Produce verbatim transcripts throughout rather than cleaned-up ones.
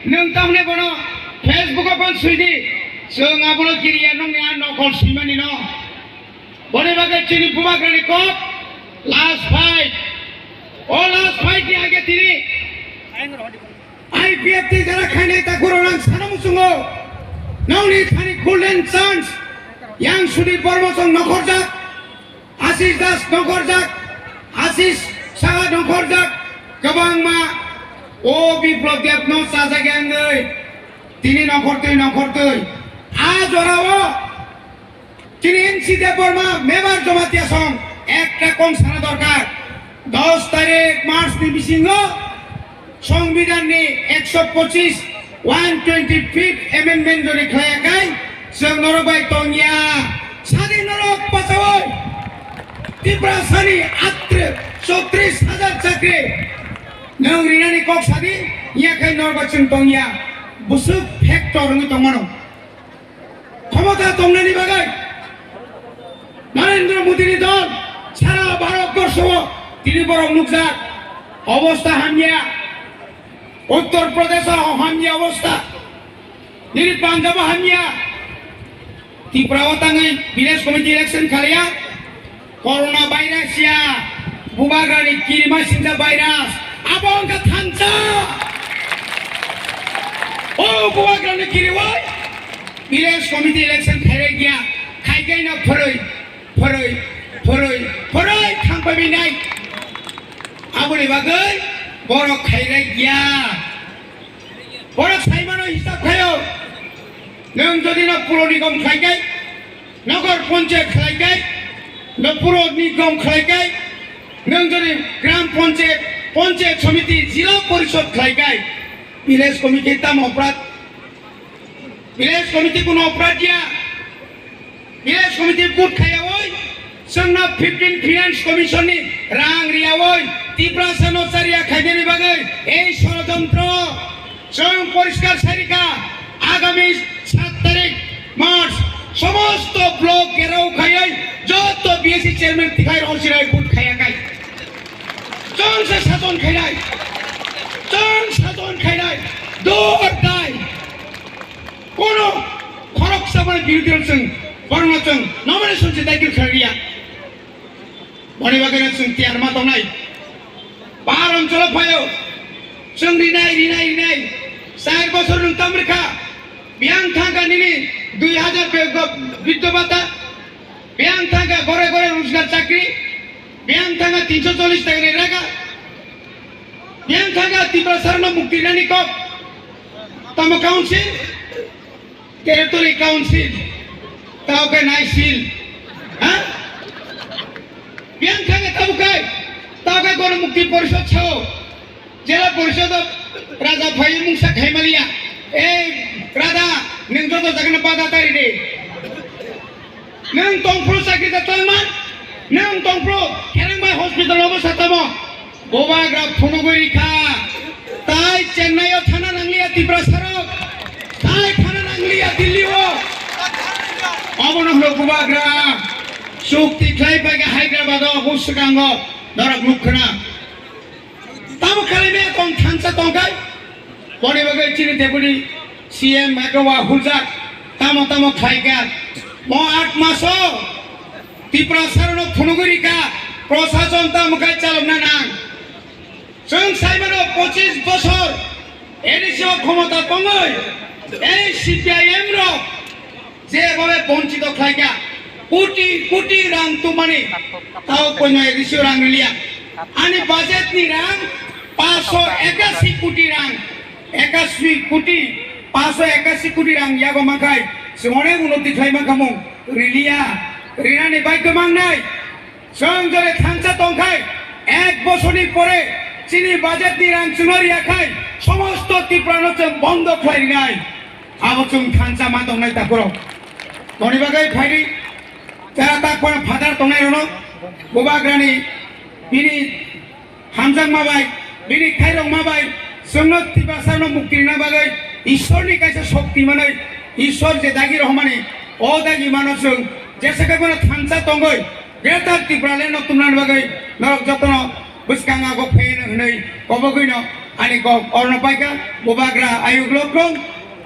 Nwng tamni bono Facebook o phone swi di. Chwng abono kiriya nokni a nokol swimani no. Boni bagwi chini bubagrani kok last fight. O last fight ni age tini I P F T jara khainai ta guru nang sana muchungo. Nokni thani golden chance. Yang Sudip Bormo song nokhorjak. Ashish Das nongkhorjak, Ashish Saha nongkhorjak, kwbangma o Biplab Deb no chajak yangwi tini nongkhortwi nongkhortwi. A jorao chini N C Debbarma member Jamatia song ekta kong sana dorkar. Dos tarik March ni bisingo Songbidan ni ekso pochis, one twenty fifth amendment jodi khlaiya kai, chwng norok bai tongya. Sadi norok pachawi. Tiprasani atre chotris hajar chakri. Nwng rinani kok sadi, yakhai norok bai chwng tongya. Busuk factor wngwi tongmano. Khomota tongnani bagwi Narendra Modi ni dol sara Bharat borsho o tini borok nukjak. Obostha hamya, Uttar Pradesh o hamya obostha, nini Punjab o hamya, Tripura o tangwi village committee election khaliya. Corona virus ya, bubagrani kirima singsa virus, abo wngkha thansa. O bubagrani kiriwi village committee election khairai gya, khaikai no phoroi, phoroi, phoroi, phoroi thangpai nai. Aboni bagwi borok khairai gya. Borok saimano hisab khaio. Nwng jodi no puro nigom khlaikai, Nagar Panchayat khlaikai, no puro nigom khlaikai, nwng jodi Gram Panchayat, Panchayat Samiti, Jila Parishad khlaikai, village committee tamo oprad? Village committee kuno oprad ya? Village committee vote khaiyawi, chwngno fifteen Finance Commission ni rang riyawi, Tiprasa no chariya khainani bagwi ei sorojontro. Chwng poriskar sarikha, agami sat tarik March somosto block gherao khaiwi joto B S C chairman tikhai rok sirai vote khaiya kai. Chwng se sason khainai, chwng sason khainai, do or die. Kono khoroksa bai birodhi rok chwng, borokno chwng nomination se daikil khlai riya. Boni bagwino chwng tiyar ma tongnai. Bahar oncholo phaio. Chwng rinai, rinai, rinai. Char bosor nwng tam rwkha. Biyang thangkha nini dui hajar be-, be-, biddo bhata. Biyang thangkha gore gore rojgar chakri. Biyang thangkha tinso chollish taka ni raga. Biyang thangkha Tiprasa rokno mukti rinani kok. Tamo council? Territory Council, tao khe nai sil, ha? Biyang thangkhe tabuk khai, tao khe Gono Mukti Porishod sao, Jela Porishod o raja phai mungsa khai maliya. Ei, raja, nwng joto jagano bada tari de. Nwng tongphuru chakri da tongman, nwng tongphuru Kherengbai hospital obo satamo. Bubagra phunugwi rikha. Tai Chennai o thana nangliya Tiprasa rok. Tai thana nangliya Delhi o. Obono hwno bubagra. Chukti khlai paikha Hyderabad o, hus swkango norok nukkhwna. Tamo khlai me tong thansa tongkhai. Boni bagwi chini deputy C M Micro wa hujak. Tamo tamo khlaikha. Mo aat maso. Tiprasa rokno phunugwi rikha, prosason ta mwkhai chalokna nang. Chwng saimano pochis bosor A D C o khomota tongwi ei C P I M rok jebhabe bonchito khlaikha, koti koti rang tumani, tao koino A D C o rang riliya. Ani budget ni rang paanch sho ekasi koti rang. Ekasi koti, paanch sho ekasi koti rang yago mankhai, chwng onek unnoti khlai mankha mung, riliya, rinani baidhyo mangnai. Chwng jore thansa tongkhai, ek bosorni pore chini budget ni rang chwngno riyakhai, somosto Tripura no chwng bondo khlai rinai. Abo chwng thansa ma tongnai takhurok. Toni bagwi phaidi, jara tak phano phatar tongnai rokno, bubagrani bini hamjakma bai, bini khairokma bai, chwngno Tiprasano mukti rwna bagwi Ishwarni kaisa shokti manwi, Ishwar je dagi rohormani, o dagi mano chwng jesa khe bono thansa tongwi, Greater Tipraland no tumna bagwi norok jotono bwskango phai hwnwi kobogwino Ani kok orno paikha, Bubagra Ayuk Lokrong,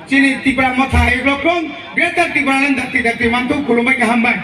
chini Tipra Motha Ayuk Lokrong, Greater Tipraland dakti dakti mantu, khulumbai kha, hambai.